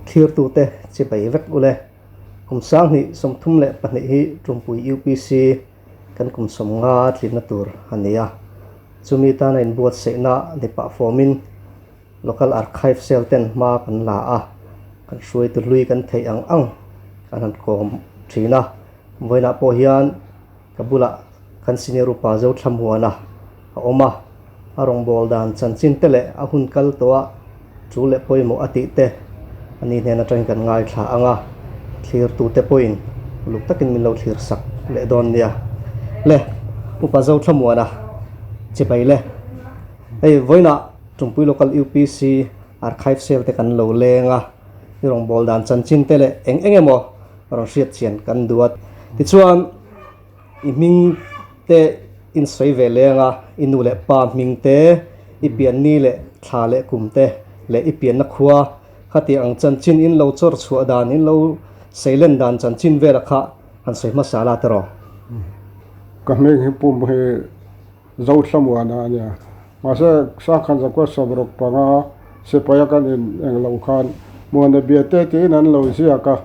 Thlirtute chibai vek ule. Kum 2032 hi Tumpui UPC kan kum 50 tlinna tur a ni a. Chumi tana inbuatsaihna ni pah fawmin Local Archive Cell ten hma kan la a, kan hruaitu hlui kan theih ang ang kan han kawm thin a. Vawiinah pawh hian ka bulah kan senior upa Zothlamuana a awm a, a rawngbâwl dan chanchin te leh a hun kal tawh a ṭul leh pawimawh a tih te a ni hnen aṭangin kan ngaithla ang a, thlirtute pawhin uluk takin min lo thlir sak leh dawn nia. Le, Upa Zothlamuana chibai le. Hei, vawiinah Ṭumpui Local UPC Archive Cell te kan lo leng a, i rawngbâwl dan chanchin te leh eng eng emaw rawn hriat chian kan duh a. Tichuan, i hming te in sawi ve leng a, i nu leh pa hming te, i pianni leh thla leh kum te leh i pianna khua khati ang chanchin in lo chawr chhuah dan, in lo seilen dan chanchin vela kha han sawi hmasa la tiraw? Ka hming hi pum hi Zothlamuana a nia. Mahse, Sangkhan Zakua 65 sipaia kan in eng lo khan Muana Biate tiin an lo ziak a.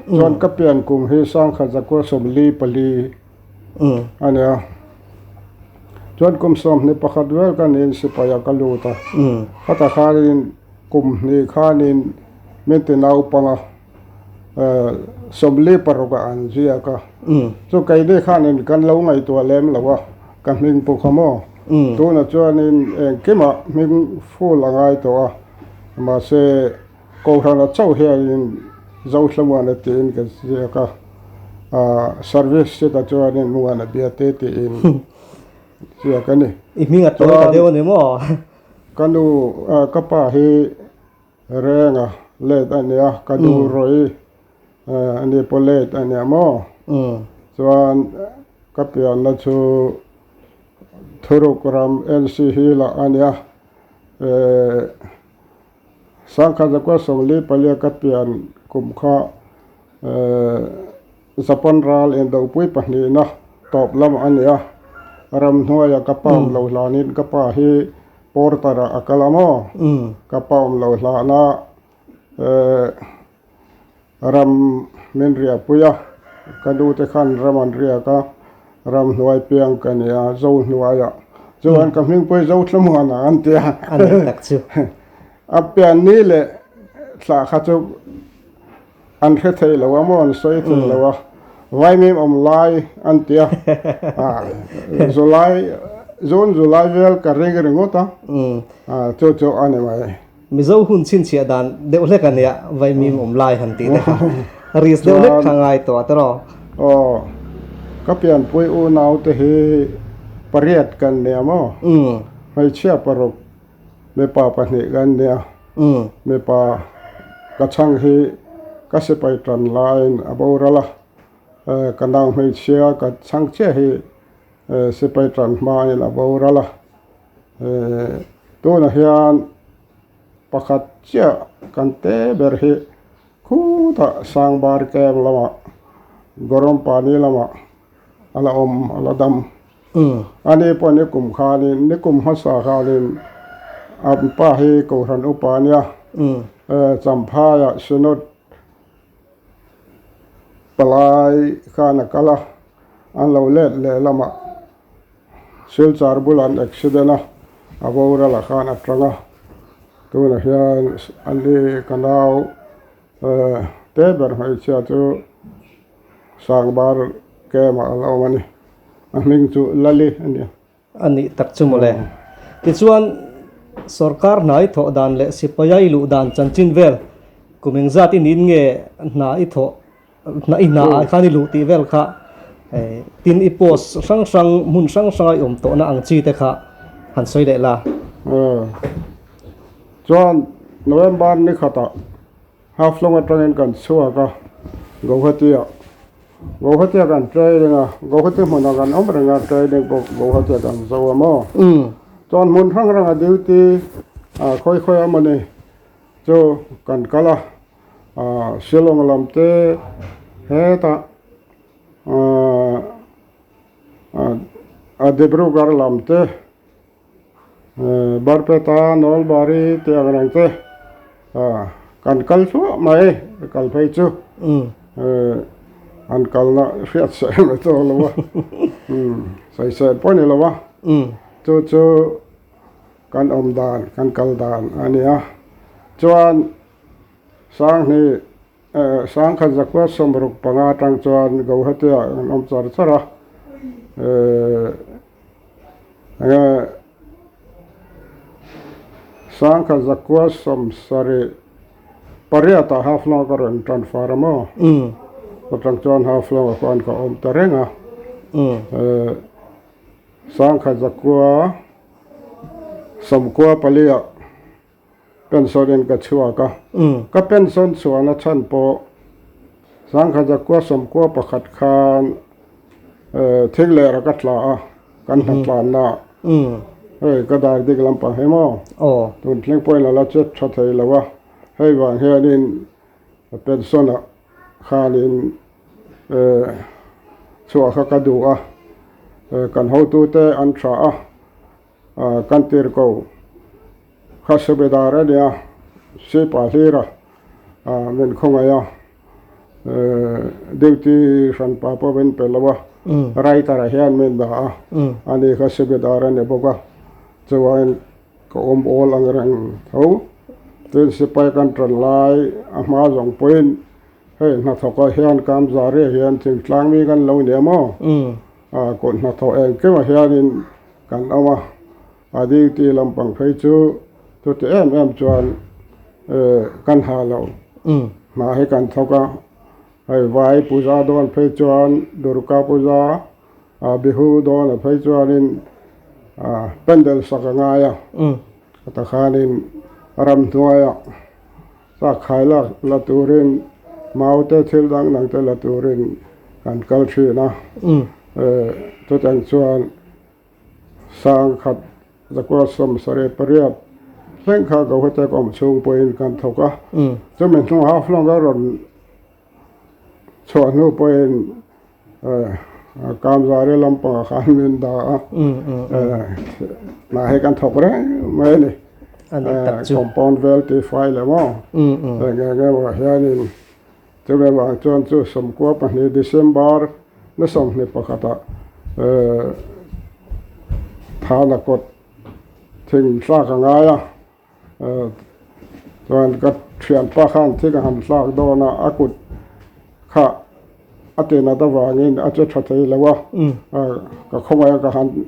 Chuan ka pian kum hi Sangkhan Zakua 44 a nia. Chuan kum 21 vel ka niin sipaia ka lut a. Khata khanin kum hnih khanin min ti naupang a. 46 ah an ziak a chu keini khanin kan lo ngaihtuah lem lo a ka hming pawh kha maw tunah chuanin engkimah hming full a ngai tawh a mahse Kohhrana chauh hianin Zothlamuana tiin ka ziak a service sheet ah chuanin Muana Biate tiin ziak a ni. I hming a tawi ta deuh a ni maw? Ka nu ka pa hi Renga let a nia, ka nu rawih a ni pawh let a nia maw? Chuan ka pianna chu Thuruk ram NC Hill-ah a nia. 1944 ka pian kum kha Japan ral indopui pahnihna tawp lam a nia. Ramhnuaia ka pa awm lo hlanin ka pa hi Porter ah a kal a maw? Ka pa awm lo hlahna ram min riahpui a, ka nu te khan ram an riak a, ramhnuai piang ka ni a, Zohnuaiah. Chuan ka hmingpui Zothlamuana an ti a. A ni tak chu. A pianni leh thlah kha chu an hre thei lo a maw, an sawi thei lo a, vaimim awm lai an ti a, July, June July vel ka ring ringawt a, chu chu a ni mai. Mizo hun chhinchhiah dan deuh hlek a nia, vaimim awm lai han tih te kha risk deuh hlek kha ngai tawh a tiraw? Aw, ka pianpui unau te hi pariat kan nia maw, hmeichhia paruk mipa pahnih kan nia. Mipa ka chhang hi ka sipai tan laiin a boral a, ka nau hmeichhia ka chhang chiah hi sipai tan hmain a boral a. Tunah hian pakhat chiah kan te ber hi khutah Sangbar camp lamah Gorompani lamah a la awm a la dam. Ani pawh nikum khanin nikum hmasa khanin an pa hi Kohhran upa a nia Champhaiah Synod palai khan a kal a, an lo let leh lamah Silchar bulah an accident a, a boralah khan a tang a, tunah hian ani ka nau te ber hmeichhia chu Sangbar camp ah a la awm a ni. A hming chu Lali a ni. A nih tak chu mawle. Tichuan, sorkar hna i thawh dan leh sipaia i luh dan chanchin vel kum engzat i niin nge hna i thawh, hna i hna ah khan i luh tih vel kha tin i post hrang hrang hmun hrang hranga i awm tawhna ang chi te kha han sawi leh la. Chuan November ni khatah Haflong atangin kan chhuak a, Guwahati-ah. Guwahati-ah kan training a, Guwahati hmunah kan awm reng a, training pawh Guwahati-ah kan zo a maw? Chuan hmun hrang hranga duty khawi khawi a mawni chu kan kal a, Shillong lam te hetah Dibrugarh lam te, Barpeta, Nawlbari tih ang reng te. Kan kal thluah mai, kal phei chu an kalna hriat seh em tawh lo a, sawisel pawh ni lo a, chu chu kan awm dan, kan kal dan a ni a. Chuan Sanghnih Sangkhat zakua 65 atang chuan Guwahati-ah kan awm char char a, enge Sangkhat zakua 78-ah Haflong ka rawn transfer a maw? Atang chuan Haflong-ah khuan ka awm ta reng a, Sangkhat zakua 94-ah. Pension in ka chhuak a, ka pension chhuahna chhan pawh Sangkhat 91 khan thing lehra ka tla a, kan hna tlanna ah hei ka dar dik lampang hi maw tun thleng pawhin a la che tha thei lo a, hei vang hianin pension ah khanin chhuah kha ka duh a, kan hotute an tha a. Kan tir ko kha Subedar a nia, Sipa hlira min khawngaih a, duty hranpa pawh min pe lo a, writer ah hian min dah a, ani kha Subedar a ni bawk a, chuan ka awm awl ang reng tho. Tin sipai kan tan lai a hma zawng pawhin hei hnathawkah hian Kamzari hian thingtlang mi kan lo nia maw? Kut hnathawh engkimah hianin kan awm a, a duty lampang phei chu chuti em em chuan kan ha lo. Hna hi kan thawk a, hei vai puja dawn phei chuan Durga Puja, Bihu dawn a phei chuanin pandal sak a ngai a, takhanin ramhnuaiah Chak-khai lak la turin maute thil dang dang te la turin kan kal thin a, chutiang chuan 1978 thleng kha Guwahati ka awm chhung pawhin kan thawk a, chumi hnung Haflong a rawn chhuah hnu pawhin Kamzari lampangah khan min dah a, hna hi kan thawk reng mai a ni. Compound vel tih fai leh maw? Eng eng emaw hianin chumi avang chuan chu 92 December ni 21ah Thana kawt thing thlak a ngai a, Chuan ka thianpa khan thil a han hlak dawn a, a kut kha a tinat avangin a che tha thei lo a, ka khawngaih a ka han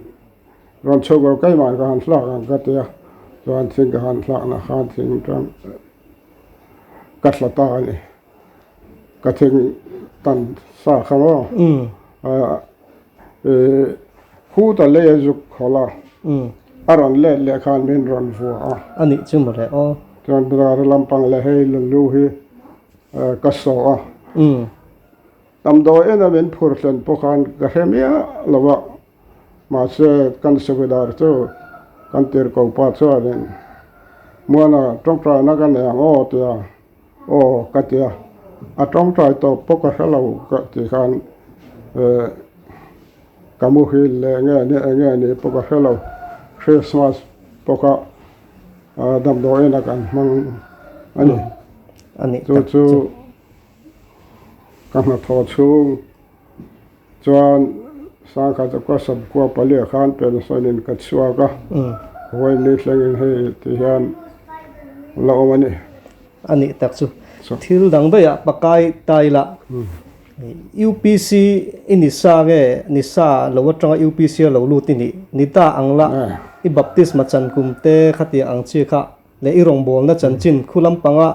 rawn chhuk lo keimah ka han hlak ang ka ti a, chuan thing ka han hlakna khan thing chuan ka thla ta a ni, ka thing tan sa kha maw Khuta lei a zuk khawlh a, a rawn let leh khan min rawn vua a. A nih chu mawle aw. Chuan dar lampang leh hei lu hi ka sawh a. Damdawi ena min phur thlen pawh khan ka hre miah lo a, mahse kan Subedar chu kan tirhko pa chuanin Muana tawngtaina ka nei ang aw tia. Aw ka ti a, a tawngtai tawp pawh ka hre lo ka ti khan eh ka muhil leh nge ni eng nge ni pawh ka hre lo, Christmas pawh kha damdawi inah kan hmang a ni. Chu chu ka hnathawh chhung chuan 1994 khan pension in ka chhuak a, vawiin thlengin hei ti hian la awm a ni. A nih tak chu thil dang daih ah pakai ta ila UPC i ni sa nge ni sa lo atanga UPC a lo lut i nih ni ta ang la i baptisma chan kum te khatiang ang chi kha leh i rawngbawlna chanchin khu lampanga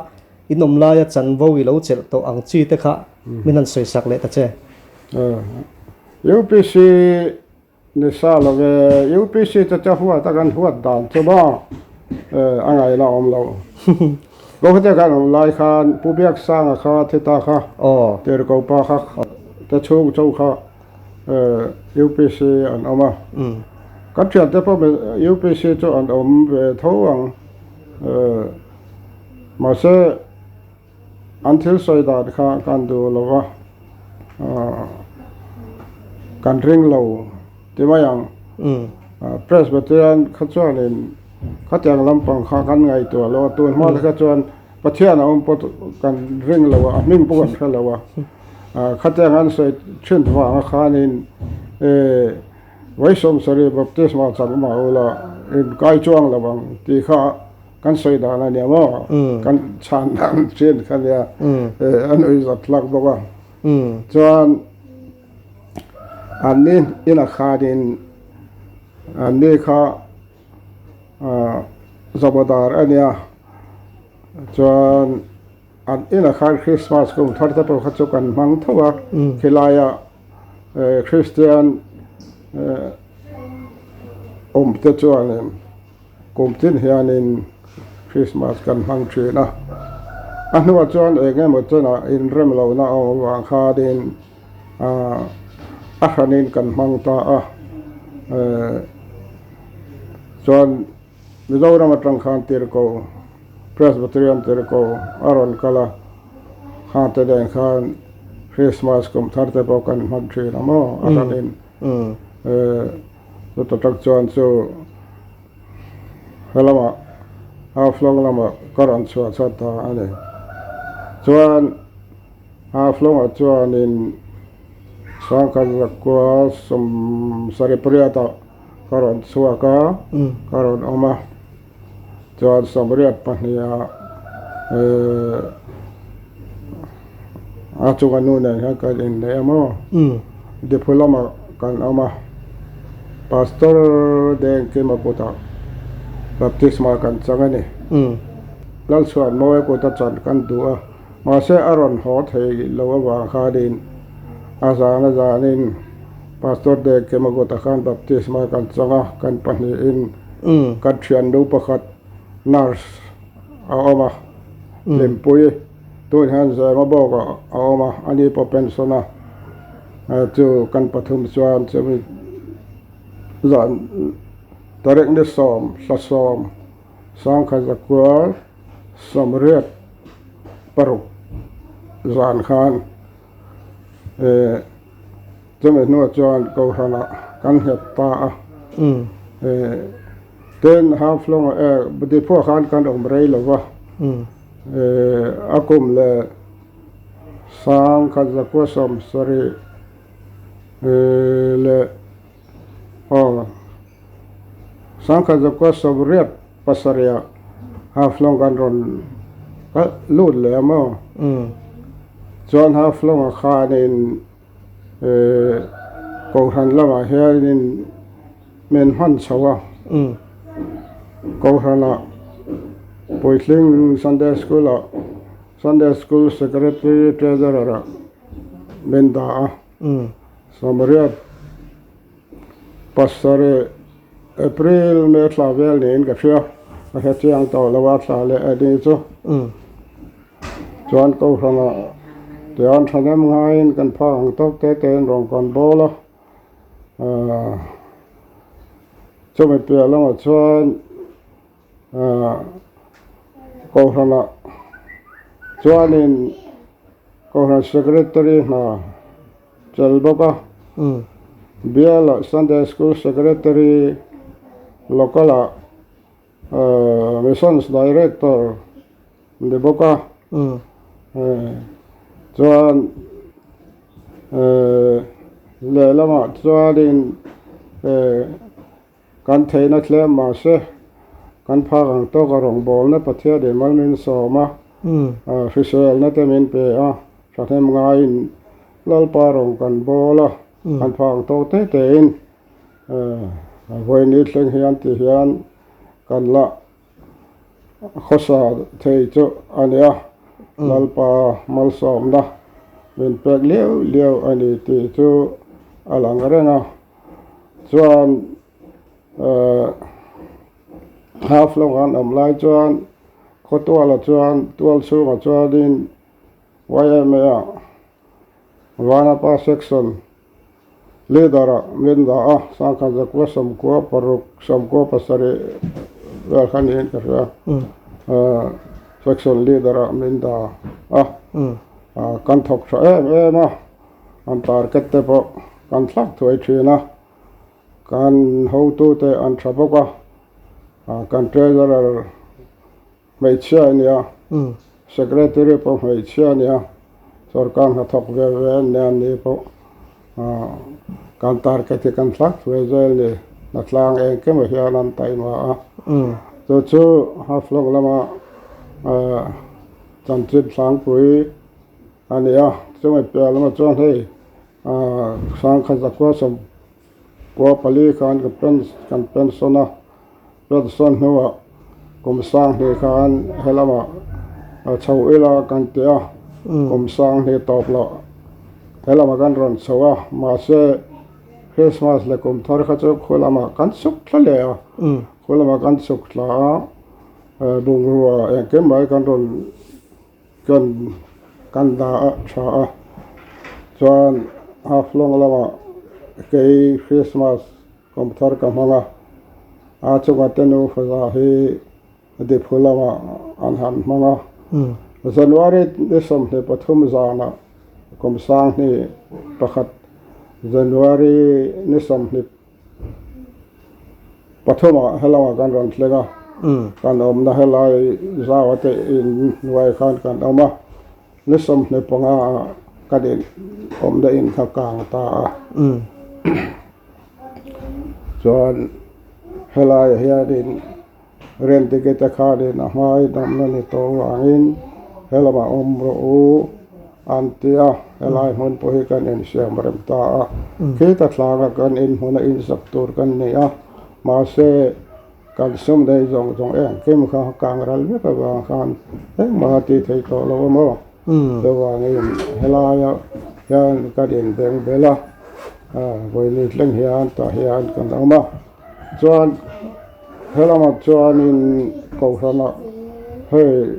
in awm laia chanvo i lo chelh tawh ang chi te kha min han sawisak leh ta che. UPC ni sa lo ve, UPC te chu huat a kan huat dan chu maw a ngaih la awm lo. Gohate khan awm lai khan Pu Biaksanga kha thi ta kha, Tirhkopa kha te chhung chu kha UPC an awm a, kan thiante pawh UPC chu an awm ve tho ang mahse an thil sawi dan kha kan duh lo va, kan ring lo ti mai ang. Presbyterian kha chuanin khatiang lampang kha kan ngaihtuah lo a, tun hma te kha chuan. Pathian a awm pawh kan ring lo a, a hming pawh kan hre lo a. Khatiang an sawi thin vanga khanin Vaisawmsarih baptisma chang mah ula in kai chuang lo ang tih kha kan sawi dan a nia maw? Kan chhan dan thin kha nia a nuih zat hlak bawk a. Chuan anni inah khanin anni kha Zamadar a nia chuan an inah khan Christmas kum thar te pawh kha chu kan hmang tho a khilaiah Kristian awm te chuanin kum tin hianin Christmas kan hmang thin a a hnuah chuan eng emaw chenah inrem lohna a awm avang khanin a hranin kan hmang ta a chuan Mizoram atang khan Tirhkoh Presbyterian Tirhkoh a rawn kal a khangte nen khan Christmas kum thar te pawh kan hman thin a maw a hranin chuta tak chuan chu helamah Haflong lamah ka rawn chhuah chhuat ta a ni chuan Haflongah chuanin Sangkhat zakua sawmsarih pariatah ka rawn chhuak a, ka rawn awm a, chuan sawmriat pahniha a chunga nu nen hian kan inneih a maw? Diphu lamah kan awm a, Pastor Dengkima kutah baptisma kan chang a ni. Lalchhuanmawia kuta chan kan duh a, Mahse a rawn haw thei lo avang khanin a zan a zanin Pastor Dave Kemagota khan baptisma kan chang a, kan pahnihin kan thiannu pakhat nurse a awm a, Hlimpui tun hian Zema bawk a awm a, ani pawh pension a, chu kan pathum chuan chumi zan tarek ni sawm hla sawm Sangkhat zakua sawmriat paruk zan khan chumi hnuah chuan Kohhranah kan nghet ta a. Tin, Haflong Diphuah khan kan awm rei lo va, a kum leh Sangkhat zakua sawmsarih leh aw. Sangkhat zakua sawmriat pasarihah Haflong kan rawn lut leh a maw? Chuan Haflongah khanin Kohhran lamah hianin min hman chho a. Kohhranah puitling Sunday School-ah Sunday School Secretary Treasurer-ah min dah a. Sawmriat Pasarih April May thla vel niin ka hria, ka hre chiang tawh lo a thla leh a ni chu. Chuan Kohhranah tian thahnem ngaiin kan phak ang tawk te tein rawn kan bawl a, chumi piah lamah chuan Kohhranah chuanin Kohhran Secretary hna chel bawk a, Bialah Sunday School Secretary, Local-ah Missions Director ni bawk a, chuan lehlamah chuanin Kan theihna tlem mahse, kan phak ang tawk a rawngbawlna Pathian in mal min sawm a, hriselna te min pe a, thahnem ngaiin Lalpa rawng kan bawl a, kan phak ang tawk te tein vawiin thleng hian ti hian kan la khawsa thei chu a nia, Lalpa malsawmna min pek liau liau a ni tih chu a lang reng a. Chuan half lawng an awm lai chuan khawtuala chuan tual chhungah chuanin YMA ah Vanapa section leader ah min dah a, Sangkhat zakua sawmkua paruk sawmkua pasarih vel kha niin ka hria section leader ah min dah a, kan thawk tha em em a. An target te pawh kan thlak thuai thin a, kan hotute an tha bawk a, kan treasurer hmeichhia a nia, Secretary pawh hmeichhia a nia, sorkar hnathawk ve ve an nia an ni pawh kan target hi kan thlak thuai zel ni, hnatlang engkim ah hian an taima a, chu chu Haflong lama chanchin tlangpui a ni a, chumi piah lamah chuan hei Sangkhat zakua sawmkua pali khan ka kan pension a. Pension hnuah kum sanghnih khan helamah chho ila kan ti a, kum sanghnih tawp loh helamah kan rawn chho a, mahse Christmas leh kum thar kha chu khu lamah kan chhuk thla leh a, khu lamah kan chhuk thla a, bungrua engkim mai kan rawn kan kan dah a tha a, chuan Haflong lamah kei Christmas Kum thar ka hmang a, a chunga te nufa za hi Diphu lamah an han hmang a. January ni 23 zanah kum 2001 January ni 23 ah helamah kan rawn thleng a, kan awmna helai zaua te in hnuai khan kan awm a, Ni 25 ah kan in awmna in kha kang ta a. Chuan helaiah hianin rent ticket te khanin a hmain awmna ni tawh avangin helamah awm rawh u an ti a, helai hmun pawh hi kan insiam rem ta a. Khita thlanga kan inhmuna insak tur kan ni a, mahse Kan sum daih zawng zawng engkim kha kang ral vek avang khan engmah a tih theih tawh lo a maw? Chuvangin helaia hian kan inbeng bel a, vawiin thleng hian tah hian kan awm a. Chuan helamah chuanin kohhranah hei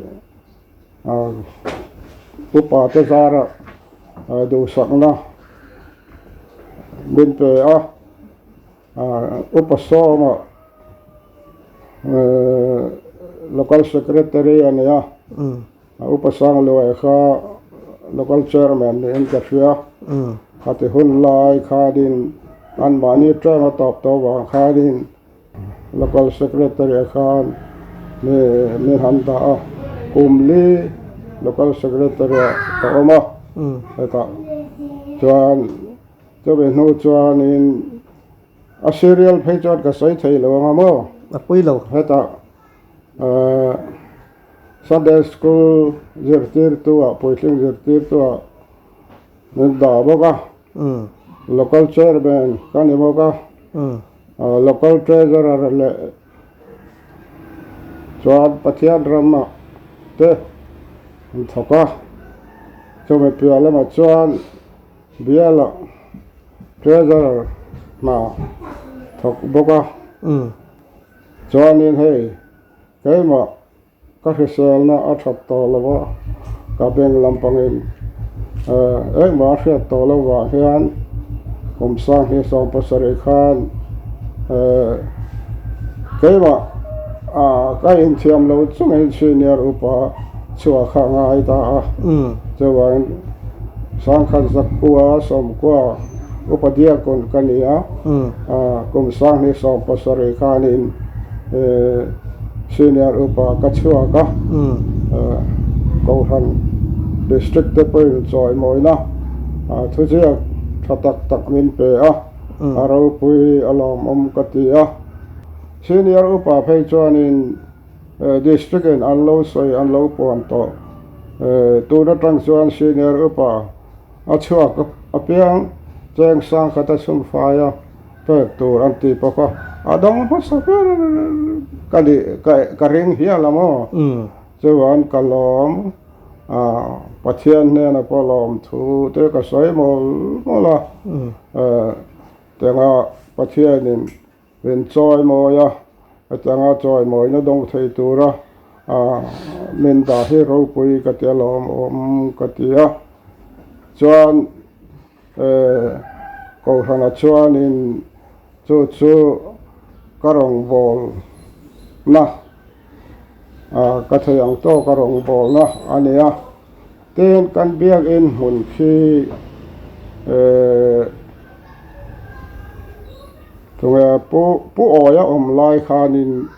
upa te zarah duhsakna min pe a. Upa Sawma Local Secretary a ni a, Upa Sangluai kha Local Chairman niin ka hria. Khati hun lai khanin anmahni term a tawp tawh vang khanin Local Secretary khan min han dah a, kum li Local Secretary ah ka awm a, hetah chuan Chumi hnu chuanin a serial phei chuan ka sawi thei lo ang a maw? A pui lo. Hetah Sunday School zirtirtu ah, puitling zirtirtu ah min dah bawk a. Local Chairman ka ni bawk a. Local Treasurer leh chuan Pathian ramah te an thawk a. Chumi piah lamah chuan Biala Treasurer hna thawk bawk a, chuanin hei keimah ka hriselna a that tawh lo a, ka beng lampangin engmah a hriat tawh lo vang hian kum 2017 khan keimah ka inthiam lo chungin senior upa chhuah kha a ngai ta a, chuvangin 1970 upa diakun ka ni a, kum 2017 khanin senior upa ka chhuak a, Kohhran District te pawhin chawimawina thuziak tha tak tak min pe a, a ropui a lawmawm ka ti a. Senior upa phei chuanin District in an lo sawi an lo puan tawh. Tun atang chuan senior upa a chhuak apiang cheng sangkhat a chhun fai a pek tur an ti bawk a, a dawng hmasa ber ka nih ka ring hial a maw? Chuan ka lawm a, Pathian hnena pawh lawm thu te ka sawi mawlh mawlh a, tenga Pathianin Min chawimawi a, hetianga chawimawina dawng thei tura min dah hi ropui ka ti a lawmawm ka ti a. Chuan Kohhrana chuanin chu chu ka rawngbawlna ka thei ang tawka rawngbawlna a ni a. Tin, kan biakinn hmun khi tunge pu Pu Awia awm lai khanin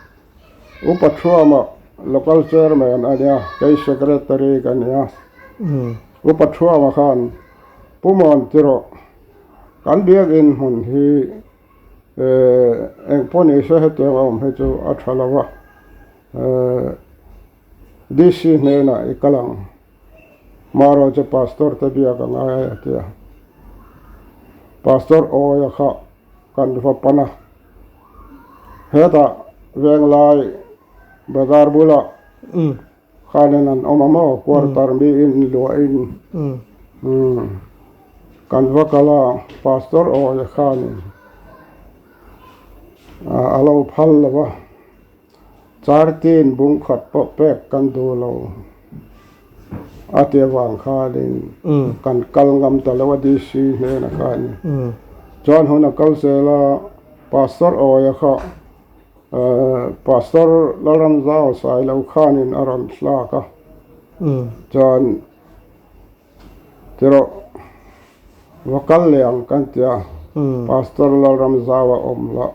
Upa Thuama Local Chairman a nia, kei Secretary ka nia. Upa Thuama khan Pu Muan ti rawh, kan biakin hmun hi eng pawh ni se hetiang a awm hi chu a tha lo va, DC hnenah i kal ang. Marawh chu Pastor te biak a ngai a ti a. Pastor Awia kha kan va pan a, hetah Venglai bazar bulah khanin an awm a maw, quarter miin luahin kan va kal a, Pastor Awia khanin a lo phal lo va. Chartin bung khat pawh pek kan duh lo a ti avang khanin kan kal ngam ta lo a DC hnenah khan chuan hun a kal zel a Pastor Awia kha Pastor Lalramzau Sailo khanin a rawn thlak a chuan Tirawh, va kal leh ang kan ti a, Pastor Lalramzaua awm la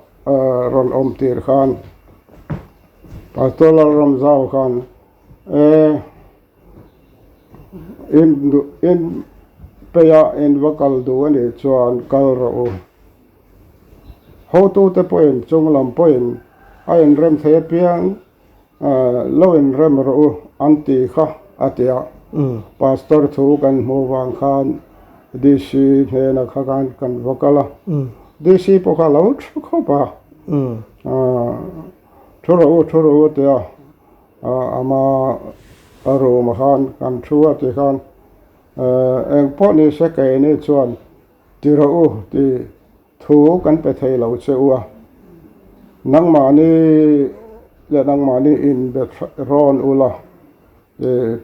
rawn awm tir khan Pastor Lalramzaua khan e in in peia in va kal duh a nih chuan kal rawh u. Hotute pawhin chung lam pawhin a inrem thei apiang Lo inrem rawh u an ti kha a ti a, Pastor thu kan hmuh vang khan DC hnena kha khan kan va kal a, DC pawh kha a lo thu khawp a, thu rawh u thu rawh u a ti a, ama room ah khan kan thu a ti khan eng pawh ni se keini chuan ti rawh u ti Thu kan pe thei lo che u a, nangmahni leh nangmahni in be rawn u la,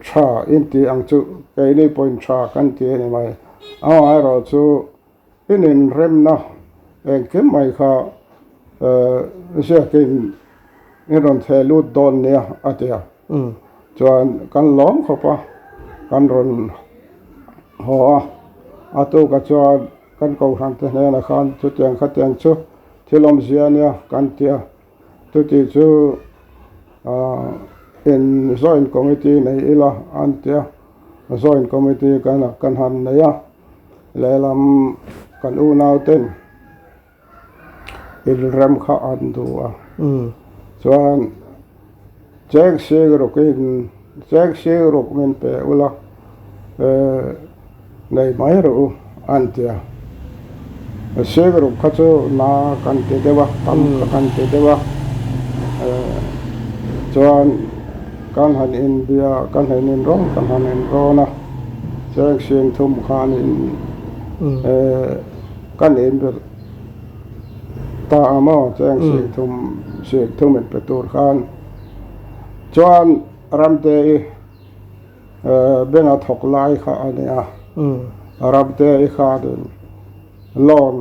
tha in ti ang chu keini pawhin tha kan ti a ni mai. Amaherawh chu in inremna engkim mai kha ziakin in rawn theh lut dawn nia a ti a. Chuan kan lawm khawp a, kan rawn haw a, a tukah chuan Kan kohhran te hnenah khan chutiang khatiang chu thil awmzia a nia kan ti a, chuti chu in joint committee nei ila an ti a, joint committee kan kan han nei a, lehlam kan unau ten inrem kha an duh a, chuan cheng sing rukin cheng sing ruk min pe ula nei mai rawh u an ti a, sing ruk kha chu na kan ti deuh a tam kha kan ti deuh a chuan kan han inbia kan han inrawn kan han inrawn a cheng sing thum khanin Kan inbe ta a maw cheng sik thum sik thum in pe tur khan chuan Ramte i benga thawk lai kha a nia Ramte i khanin loan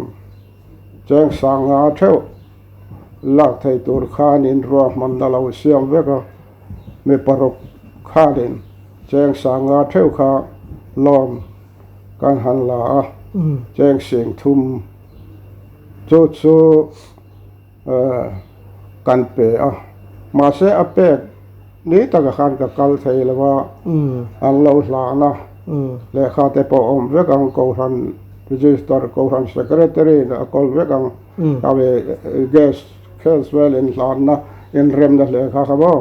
cheng sanga theuh lak thei tur khanin ruahmanna lo siam vek a mi paruk khanin cheng sanga theuh kha loan Kan han la a, cheng sing thum chu chu kan pe a, mahse a pek ni takah khan ka kal thei lo a, an lo hlan a, lehkha te pawh a awm vek ang, Kohhran Register, Kohhran Secretary a kawl vek ang, khami gas case vel inhlanna inremna lehkha kha maw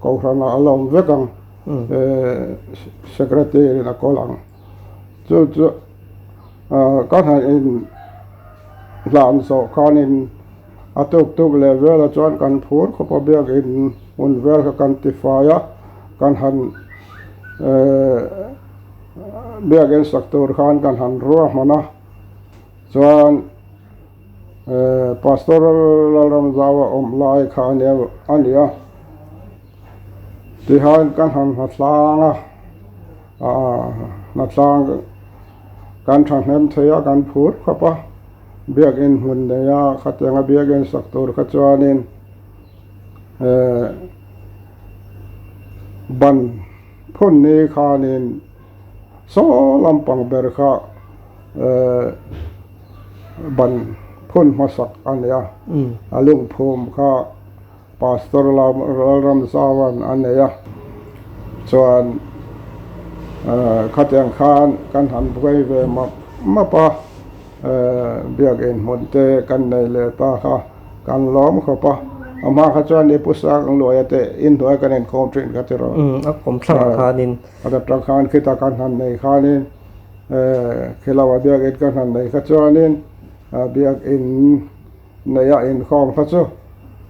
Kohhranah a la awm vek ang. Secretary in a kawl ang chu chu ka han in hlan zawh khanin a tuk tuk leh velah chuan kan phur khawp a biakin hmun vel kha kan ti fai a kan han biakin sak tur khan kan han ruahman a chuan Pastor Lalramzau a awm lai kha a ni a. Tihian kan han hnatlang a, aah hnatlang kan thahnem thei a, kan phur khawp a, biakin hmun nei a, khatianga biakin sak tur kha chuanin eh ban phun ni khanin saw lampang ber kha eh ban phun hmasak a ni a, a lungphum kha. Pastor Lalramzaua'n a nei a, chuan khatiang khan kan han buai ve map map a, biakin hmun te kan nei leh ta kha kan lawm khawp a, a hma kha chuan i pu sang luaia te inhnuai kan inkhawm thin kha tiraw? A kawm thlangah khanin. A tang khan khita kan han nei khanin khilawa biakin kan han nei kha chuanin biakin Nei a inkhawm kha chu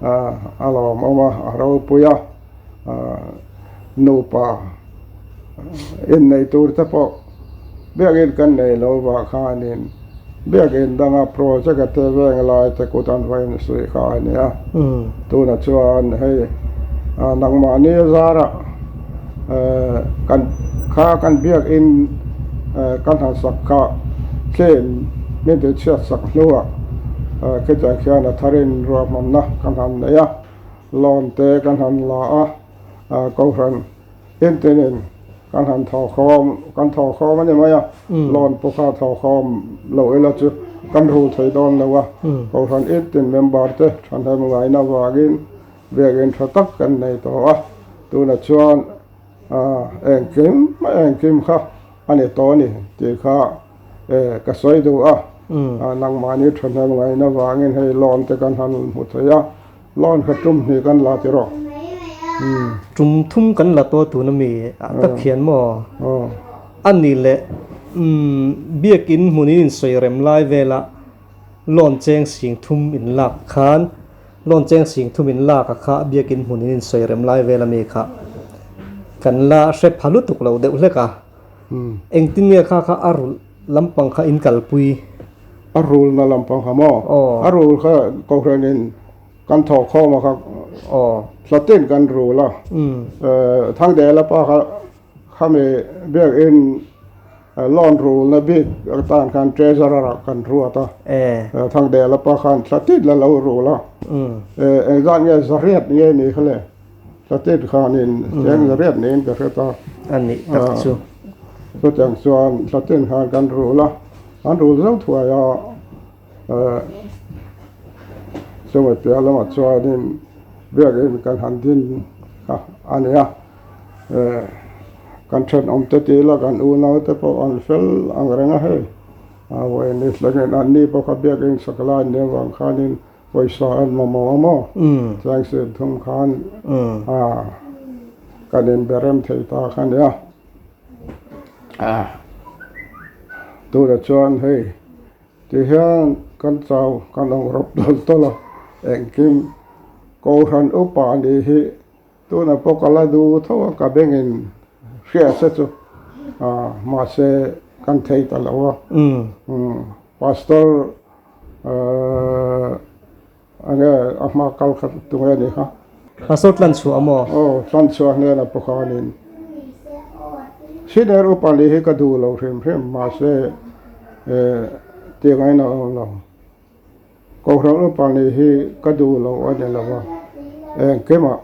a lawmawm a, a ropui a, nupa innei tur te pawh biakin kan nei lo vah khanin biakin danga project a te veng lai te kut an va insuih kha a nia. Tunah chuan hei nangmahni a zarah kan kha kan biakin kan han sak kha tlem min ti chhiat sak hnuah khitiang khian a tharin ruahmanna kan han nei a, loan te kan han la a, kohhran intinin kan han thawhkhawm kan thawhkhawm a ni mai a, loan pawh kha thawhkhawm lo ila chu kan rul thei dawn lo a, kohhran intin member te thahnem ngaina vangin biakin tha tak kan nei tawh a, tunah chuan engkim engkim kha a ni tawh a ni tih kha ka sawi duh a, nangmahni thahnem ngaihna vangin hei loan te kan han hmu thei a, loan kha tum hnih kan la ti rawh. Tum thum kan la tawh tun ami ah tak hian maw a ni leh biakin hmun in insawi rem lai vela loan cheng sing thum in lak khan loan cheng sing thum in lak a kha biakin hmun in insawi rem lai vel ami kha kan la hre pha lutuk lo deuh hlek a. Engtin nge kha kha a rulh lampang kha in kalpui? A rulna lampang kha maw? A rul kha Kohhranin kan thawhkhawm a kha hlatin kan rul a. Thangdela pa kha khami biakin loan rulna bik atan khan treasurer ah kan ruat a. Thangdela pa khan hlatin la lo rul a. Engzat nge zariat nge ni kha le? Hlatit khanin cheng zariat niin ka hre ta. A nih tak chu. Chutiang chuan hlatin khan kan rul a, an rul zo thuai a, chumi piah lamah chuanin biakin kan han din kha a ni a, kan thenawmte tih ila kan unaute pawh an fel ang reng a hei, a vawiin thlengin anni pawh kha biakin sak lai nia vang khanin Pawisa an mamawh a maw? Chuan sir thum khan kan inbe rem thei ta kha nia. Tunah chuan hei ti hian kan chau kan awm rawp tawlh tawlh a, engkim Kohhran upa nih hi Tunah pawh ka la duh tho a, ka bengin hria se chu mahse kan thei ta lo a. Pastor enge a hma kal kha tunge a nih kha? Pastor Tlanchhuah maw? Aw, Tlanchhuah hnenah pawh khanin Senior upa nih hi ka duh lo hrim hrim mahse tih ngaihna a awm lo. Kohhran upa nih hi ka duh lo a ni lo a, engkimah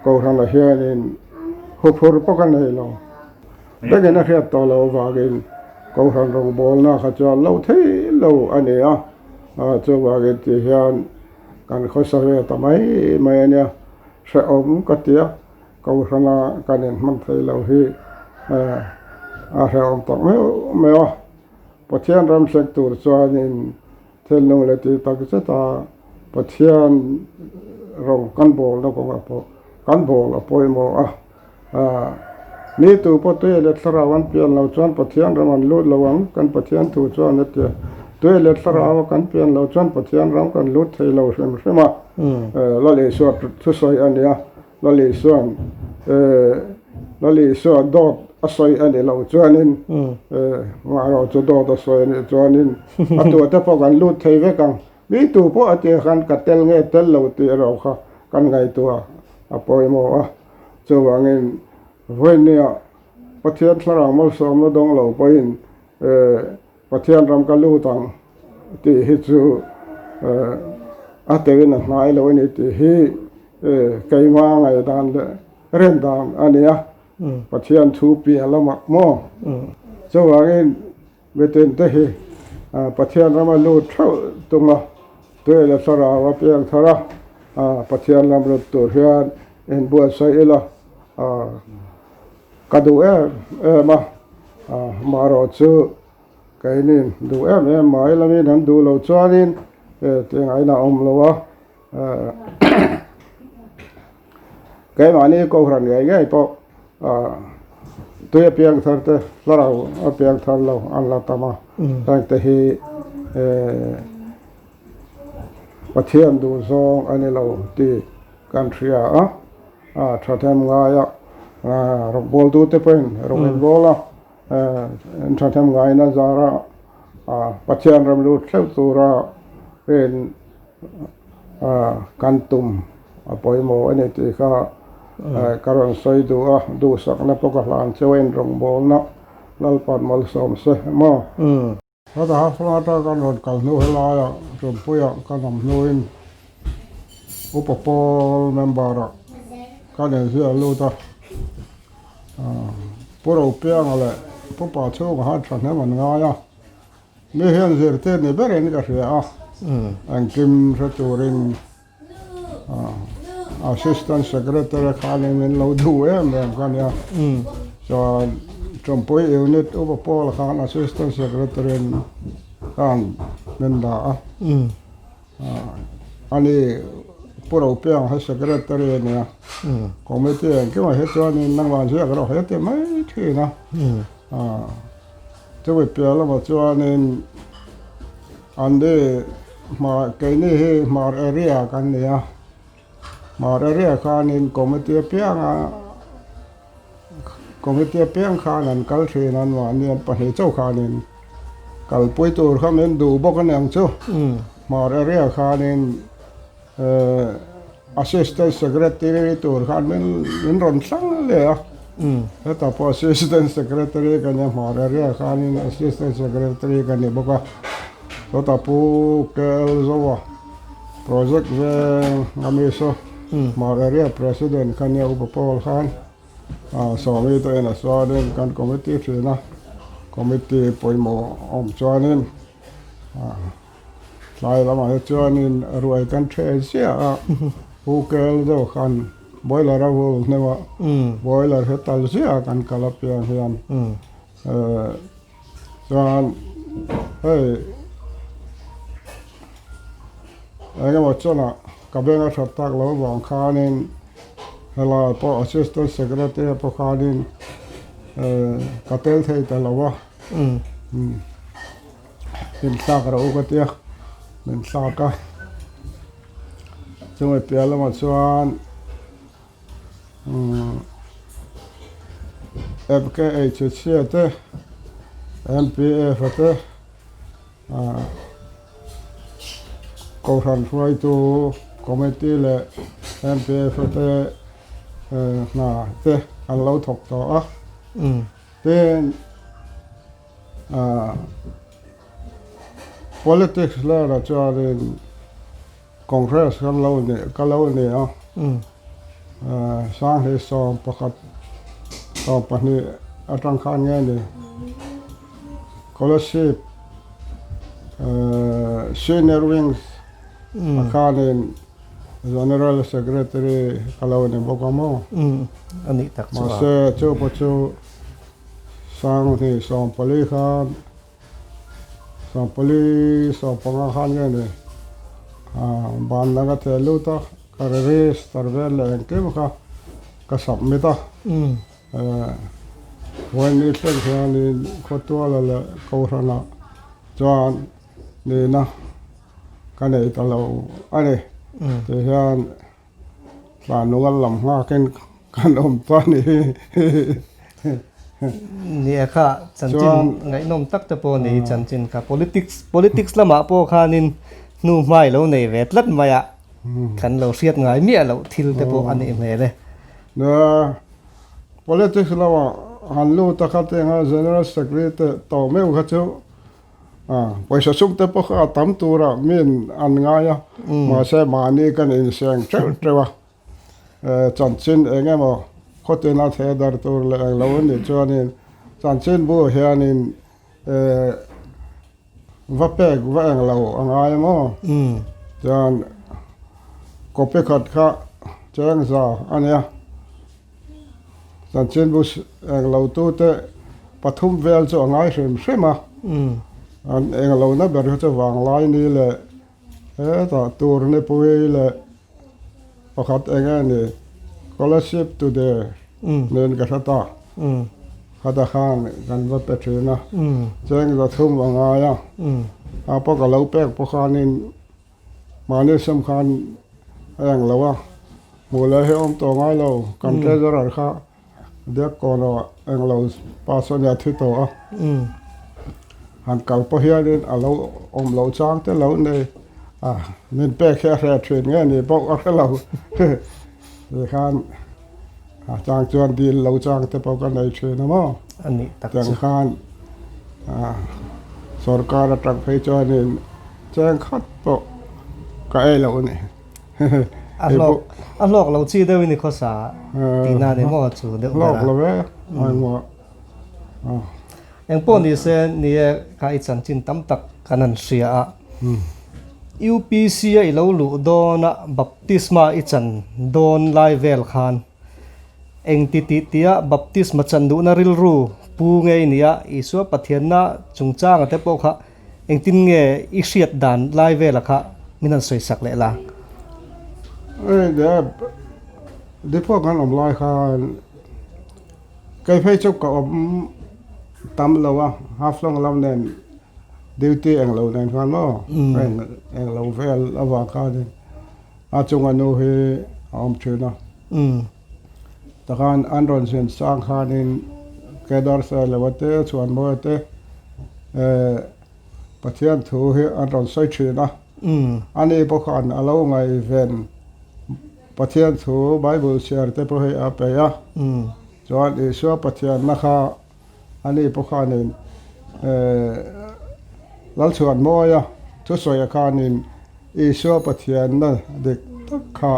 Kohhranah hianin huphur pawh ka nei lo. Bengin a hriat tawh loh avangin Kohhran rawngbawlna kha chuan lo thei lo a ni a, chuvangin tih hian kan khawsa ve ta mai mai a nia, hrehawm ka ti a, Kohhrana kan inhman thei lo hi a hrehawm tak meuh meuh a. Pathian ram hlek tur chuanin thil nung leh tih tak zeta Pathian ro kan bawlna kawngah pawh kan bawl a pawimawh a. Mi tu pawh tui leh thlarau an pian lo chuan Pathian ram an lut lo ang, kan Pathian thu chuan a ti a. Tui leh thlarau a kan pian lo chuan Pathian ram kan lut thei lo hrim hrim a. Lal Isua thusawi a nia. Lal Isua'n Lal Isua dawt a sawi a nih loh chuanin ngaihrawh chu dawt a sawi a nih chuanin a tuate pawh kan lut thei vek ang. Mi tu pawh a tir khan ka tel nge tel lo tih erawh kha kan ngaihtuah a pawimawh a. Chuvangin vawinia Pathian thlarau malsawmna dawng lo pawhin Pathian ram ka lut ang tih hi chu a teuhin a hnai lo a ni tih hi keima ngaihdan leh ren dan a ni a, Pathian thu piah lamah maw? Chuvangin mitin te hi Pathian rama lut theuh tung a, tui leh thlarau a piang thar a. Pathian lam rawt tur hian inbuatsaih ila ka duh em em a, amaherawhchu keinin duh em em mai lamin an duh loh chuanin tingaihna a awm lo a, keimahni kohhran ngei ngei pawh tui a piang thar te thlarau a piang thar lo an la tam a, hengte hi Pathian duh zawng a ni lo tih kan hria a, a thahnem ngaia rawngbawltute pawhin rawn inbawl a, an thahnem ngaina zara Pathian ram lut hleuh tura rin kan tum a pawimawh a ni tih kha ka rawn sawi duh a, duhsakna pawh ka hlan cheu a inrawngbawlna Lalpan malsawm se maw? Heta Haflong atanga kan rawn kal hnu helaia Tumpuia kan awm hnuin Upa Pawl member-ah kan inziah lut a, Pu Ropianga leh Pu Pachhunga khan thahnem an ngai a, mi hian zirtir ni berin ka hria a, engkim hre turin Assistant Secretary khanin min lo duh em em kha nia. Chuan Champui Unit Upa Pawl khan Assistant Secretary khan min dah a. Ani Pu Ropiang hi Secretary a nia. Committee engkimah hi chuanin nangmah ziak erawh he ti mai thin a. Chumi piah lamah chuanin an ni hmar keini hi hmar area kan ni a hmar area khanin committee apianga committee apiang khan an kal thin a mahni an pahnih chauh khanin kalpui tur kha min duh bawk a niang chu hmar area khanin ehh Assistant Secretary tur khan min min rawn thlang leh a, hetah pawh Assistant Secretary ka nia hmar area khanin Assistant Secretary ka ni bawk a, chutah Pu KL Zoa Project veng a mi saw hmar area President kha nia Upa Paul khan Sawmi te inah chuanin kan committee thin a, committee pawimawh awm chuanin. Tlai lamah hi chuanin ruai kan ṭhe ziah a, Pu Kel deuh khan boiler a vul hneuh a, boiler hi tal ziah a kan kal apiang hian chuan hei eng emaw chunah ka beng a ṭhat tak loh avang khanin helai pawh assistant secretary pawh khanin ka tel thei ta lo a. Min thlak rawh u ka tia, min thlak a. Chumi piah lamah chuan umm FKH chhia te, MPF a te ah Kohhran hruaitu committee leh MPF a te hna te an lo thawk tawh a. Tin. Politics lerah chuanin Congress kan lo ni ka lo ni a, Sanghnih 11 12 atang khan nge ni Scholarship Senior Wings a khanin General Secretary ka lo ni bawk a maw. Mahse chu pawh chu. Sanghnih 40 khan 40 15 khan nge ni ban la ka theh lut a ka register vel leh engkim kha ka submit a vawiin thleng hianin khawtuala leh Kohhranah chuan nihna ka nei ta lo a ni tihian. Tlanunga lam nghakin kan awm ta ni. Nia kha chanchin ngaihnawm tak te pawh ni chanchin kha politics politics lamah pawh khanin hnu hmai lo nei ve tlat mai a kan lo hriat ngai miah loh thil te pawh a nih hmel e. Nia politics lamah han lut a kha tianga general secretary te tawh meuh kha chu Pawisa sum te pawh kha a tam tura min an ngai a, mahse mahni kan inseng teuh teuh a, chanchin eng emaw khawtin a theh dar tur leh eng lo a nih chuanin chanchin bu hianin va pek va eng lo a ngai maw? Chuan. Copy khat kha cheng za a nia. Chanchinbu englo tute pathum vel chu a ngai hrim hrim a. An englo na ber hi chu vanglai ni leh hetah tur nipui leh pakhat eng nge ni Scholarship Today nen ka hre ta. Khata khan kan va pe thin a, cheng za thum a ngai a, a pawh ka lo pek pawh khanin mahni sum khan a eng lo a, hmuh leh hi a awm tawh ngai lo, kan treasurer kha Biak kawn ah eng lo pa sawn nia thi tawh a, han kal pawh hianin a lo awm loh chang te lo nei a, min pek hi a hre thin nge ni pawh ka hre lo tikhan a chang chuan dil lo chang te pawh ka nei thin a maw tiang khan sorkar atang phei chuanin cheng khat pawh ka ei loh a ni. A hlawk a hlawk lo chi deuh in i khawsa tihna ni maw chu deuh ber a. Hlawk lo e engmaw. Engpawh ni se ni e kha i chanchin tam tak kan han hria a. UPC a i lo luh dawn a baptisma i chan dawn lai vel khan engti tih tia baptisma chan duhna rilru pu ngei nia Isua Pathianna chungchanga te pawh kha Engtin nge i hriat dan lai vela kha min han sawi sak leh la? Hei dep depot kan awm lai khan kei phei chu ka awm tam lo a, Haflong lam nen duty eng lo nen khan maw eng eng lo vel avang khanin a chunga nu hi a awm thin a. Takhan an rawn zin sang khanin Kedar Sailova te Chhuanmawia te Pathian thu hi an rawn sawi thin a. Ani pawh khan a lo ngaihven Pathian thu Bible chhiar te pawh hi a peih a. Chuan Isua Pathianna kha ani pawh khanin Lalchhuanmawia thusawiah khanin Isua Pathianna dik tak kha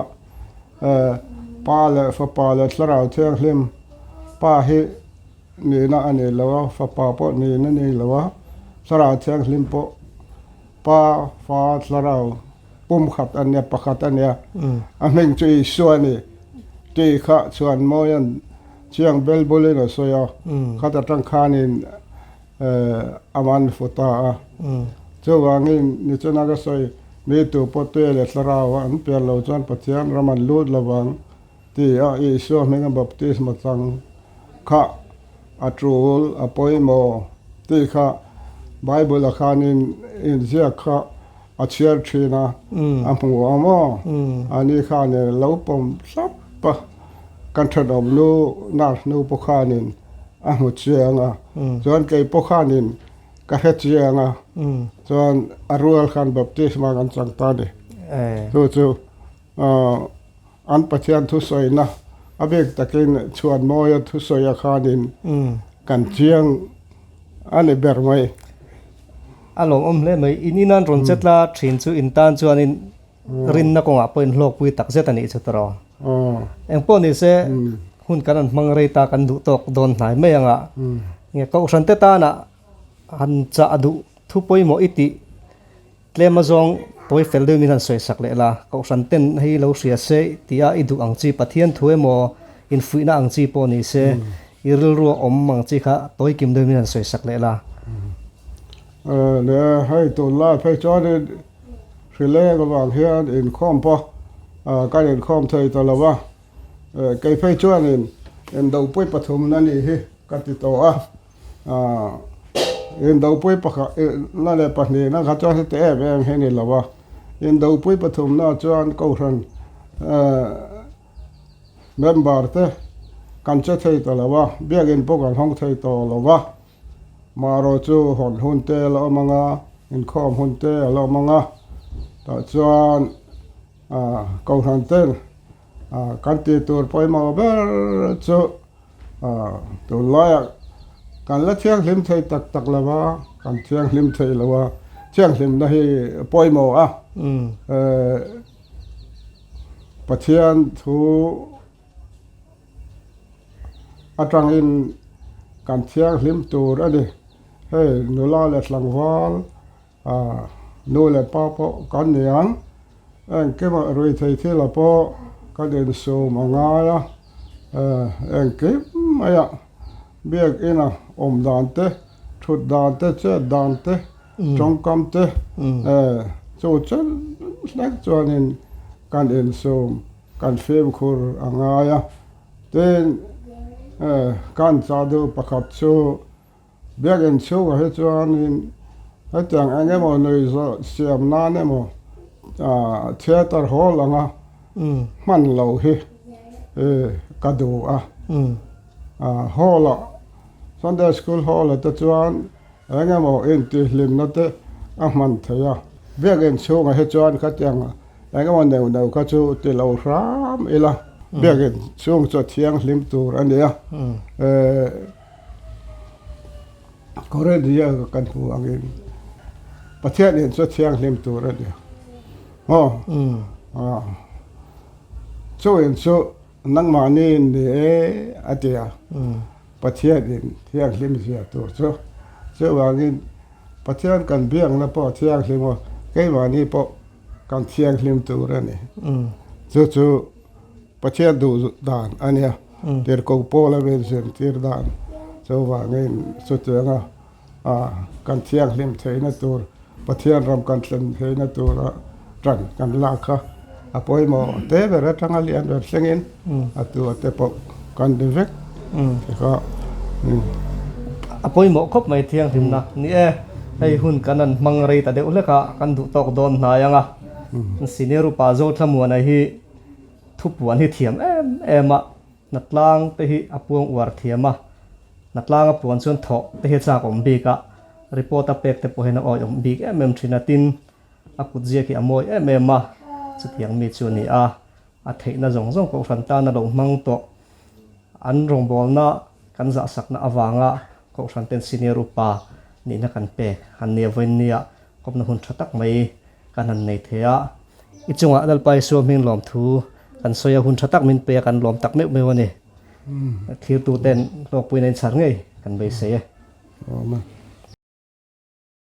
Pa leh Fapa leh Thlarau Thianghlim, Pa hi nihna a ni lo a, Fapa pawh nihna a ni lo a, Thlarau Thianghlim pawh Pa, Fa, Thlarau pumkhat a nia, pakhat a nia, a hming chu Isua a ni tih kha chuan Mawia'n chiang bel bulin a sawi a, khat atang khanin a man fu ta a. Chuvangin nichina ka sawi, Mi tu pawh tui leh thlarau an pian lo chuan Pathian ram an lut lo vang ti a Isua hminga baptisma chang kha a tul a pawimawh tih kha Bible-a khanin inziak kha a chhiar thin a, a hmu a maw? Ani khanin a lo pawm thlap a, kan thenawm nu nurse nu pawh khanin a hmu chiang a, chuan kei pawh khanin ka hre chiang a, chuan a rual khan baptisma kan chang ta a ni. Chu chu an Pathian thusawina a bik takin Chhuanmawia thusawia khanin kan chiang a ni ber mai. A lawmawm hle mai. In inan rawn che tla thin chu in tan chuanin rinna kawngah pawh in hlawkpui tak zet a nih chu tawh. Engpawh ni se hun kan rawn hmang rei ta kan duh tawk dawn hnai mai anga nge kohhran te tana han chah duh thu pawimawh i tih tlem azawng tawi fel deuhin min han sawi sak leh la kohhran ten hei lo hria se tia i duh ang chi Pathian thu emaw infuihna ang chi pawh ni se i rilru a awm ang chi kha tawi kim deuhin min han sawi sak leh la. Le hei tunlai phei chuanin Hrileng avang hian inkhawm pawh kan inkhawm thei ta lo a, kei phei chuanin indopui pathumna nih hi ka ti tawh a, indopui pakhat na leh pahnihna kha chuan heti em em hi a ni lo a, indopui pathumna chuan Kohhran member te kan che thei ta lo a, biakin pawh kan hawng thei tawh lo va. Marawh chu hawn hun te a la awm ang a, inkhawm hun te a la awm ang a, tah chuan ah kohhran ten ah kan tih tur pawimawh ber chu ah tunlaiah kan la thianghlim thei tak tak lo va, kan thianghlim thei lo a, thianghlimna hi pawimawh a, eh Pathian thu. Atangin kan thianghlim tur a ni. Hei nula leh tlangval ah nu leh pa pawh kan ni ang. Engkimah ruithei thila pawh kan insum a ngai a, engkim maiah biakina awm dan te, thut dan te, chet dan te, tawngkam te chu chen hlek chuanin kan insum kan fimkhur a ngai a. Tin, kan chah duh pakhat chu Biakinn chhungah hi chuanin hetiang eng emaw nui zawh siam nan emaw theatre hall anga hman lo hi ka duh a. Hall ah Sunday school hall ah te chuan eng emaw intihhlimna te a hman theih a. Biakinn chhungah hi chuan khatiang eng emaw neuh neuh kha chu ti lo hram ila biakinn chhung chu a thianghlim tur a ni a. Koredia kan hmu angin Pathian in chu thianghlim tur a ni maw? Chu in chu nangmahni in ni e a ti a, Pathian in thianghlim zia tur chu chuvangin Pathian kan biakna pawh a thianghlim a, keimahni pawh kan thianghlim tur a ni. Chu chu Pathian duh dan a nia, tirhkoh Paula min zirtir dan chuvangin chutianga kan thianghlim theihna tur, Pathian ram kan thlen theihna tura tan kan lak kha a pawimawh te ber atanga lian ber thlengin a tua te pawh kan ni vek te kha. A pawimawh khawp mai thianghlimna ni e, hei hun kan han hmang rei ta deuh hlek a, kan duh tawk dawn hnai ang a, Senior Upa Zothlamuana hi Thupuan hi thiam em em a, hnatlang te hi a puang uar thiam a, hnatlang a puan chuan thawh te hi a chak awm bik a, report a pek te pawh hian a awi awm bik em em thin a, tin a kut ziak hi a mawi em em a, chutiang mi chu a ni a, a theihna zawng zawng kohhran tan a lo hmang tawh, an rawngbawlna kan zahsakna avanga kohhran ten senior upa nihna kan pek an nia vawiinnia kawpna hun tha tak mai kan han nei thei a. I chungah Lalpa Isua hming lawmthu kan sawi a, hun tha tak min pe a, kan lawm tak meuh meuh a ni. Thirtu ten hlawkpuiin a inchhar ngei kan beisei e. Amen.